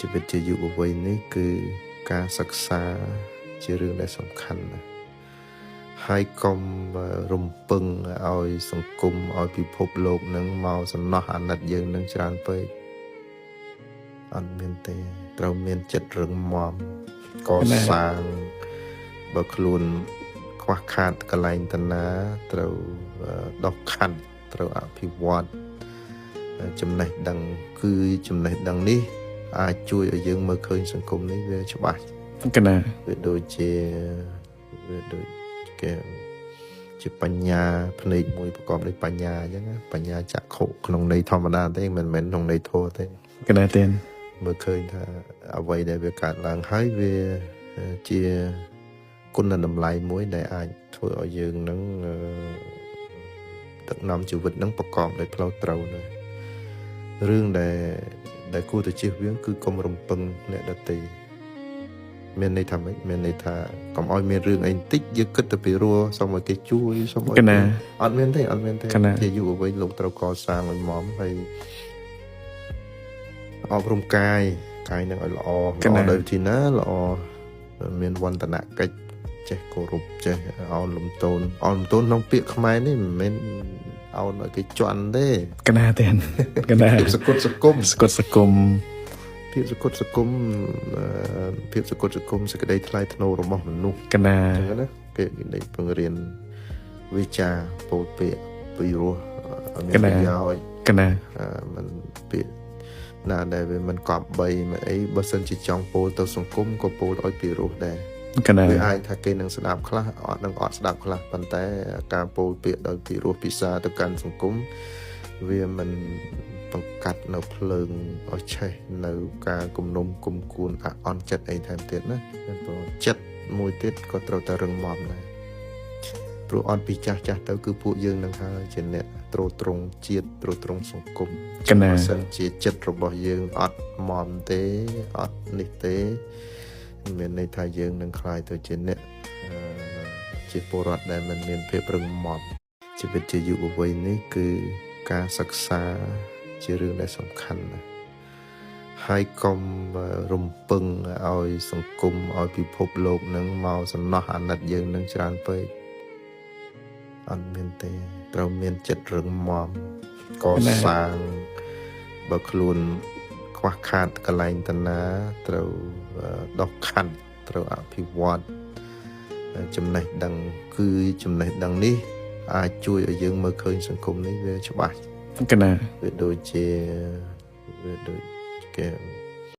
ជីវិតជាយុវវ័យនេះគឺការសិក្សាជារឿងដែលសំខាន់ណាស់ហើយកុំរំពឹងឲ្យសង្គមឲ្យពិភពលោកនឹងមកសំណោះអាណិតយើងនឹងច្រើនពេកអត់មានទេត្រូវមានចិត្តរឹងមាំកសាងបើខ្លួនខ្វះខាតកន្លែងតាណាត្រូវដោះខាត់ត្រូវអភិវឌ្ឍចំណេះដឹងគឺចំណេះដឹងនេះអាចជួយឲ្យយើងមើលឃើញសង្គមនេះវាច្បាស់ កណា វាដូចជាវាដូចគេជាបញ្ញាភ្នែកមួយប្រកបដោយបញ្ញាអញ្ចឹងបញ្ញាចក្ខុក្នុងន័យធម្មតាទេមិនមែនក្នុងន័យធម៌ទេ កណាទេ មើលឃើញថាអ្វីដែលវាកើតឡើងហើយវាជាគុណតម្លៃមួយដែលអាចធ្វើឲ្យយើងនឹងដឹកនាំជីវិតនឹងប្រកបដោយផ្លូវត្រូវនោះរឿងដែលគួរតែជៀសវាងគឺកុំរំពឹងអ្នកដទៃមានន័យថាម៉េចមានន័យថាកុំឲ្យមានរឿងអីបន្តិចយើងគិតទៅពីរស់សូមឲ្យគេជួយសូមឲ្យអត់មានទេអត់មានទេជាយុវវ័យលោកត្រូវកសាងឲ្យមុំហើយអប់រំកាយកាយនឹងឲ្យល្អល្អដោយវិធីណាល្អមានវន្តនកិច្ចចេះគោរពចេះអោនលំទោនអោនលំទោនក្នុងពាក្យខ្មែរនេះមិនមែនអោនឲ្យគេជន់ទេ កណាទេកណា ភាពសកុតសង្គម សកុតសង្គម ភាពសកុតសង្គមភាពសកុតសង្គមសេចក្តីថ្លៃថ្នូររបស់មនុស្ស កណា អញ្ចឹងណាគេគេបង្រៀនវិចារពោលពាក្យពីរោះមានប្រយោជន៍ កណា មិនពាក្យណាដែលវាមិនកប់បីមិនអីបើសិនជាចង់ពោលទៅសង្គមក៏ពោលឲ្យពីរោះដែរ កណា វាអាចថាគេនឹងស្ដាប់ខ្លះអត់នឹងអត់ស្ដាប់ខ្លះប៉ុន្តែការពោលពាក្យដោយពីរោះពិសាទៅកាន់សង្គមវាមិនបង្កាត់នៅភ្លើងឲ្យឆេះនៅការគំនុំគុំគួនអអន់ចិត្តអីថែមទៀតណាព្រោះចិត្តមួយទៀតក៏ត្រូវតែរឹងមាំដែរព្រោះអត់ពីចាស់ចាស់ទៅគឺពួកយើងនឹងហើយជាអ្នកទ្រទ្រង់ជាតិទ្រទ្រង់សង្គមក ណា បើសិនជាចិត្តរបស់យើងអត់មមទេអត់នេះទេមានន័យថាយើងនឹងក្លាយទៅជាអ្នកជាពលរដ្ឋដែលមិនមានភាពរឹងមាំជីវិតជាយុវវ័យនេះគឺការសិក្សាជារឿងដែលសំខាន់ណាស់ហើយកុំរំពឹងឲ្យសង្គមឲ្យពិភពលោកនឹងមកសំណោះអាណិតយើងនឹងច្រើនពេកអត់មានទេត្រូវមានចិត្តរឹងមាំកសាងបើខ្លួនខ្វះខាតកន្លែងតាណាត្រូវដោះខាត់ត្រូវអភិវឌ្ឍចំណេះដឹងគឺចំណេះដឹងនេះអាចជួយឲ្យយើងមើលឃើញសង្គមនេះវាច្បាស់ កណា វាដូចជាវាដូចគេ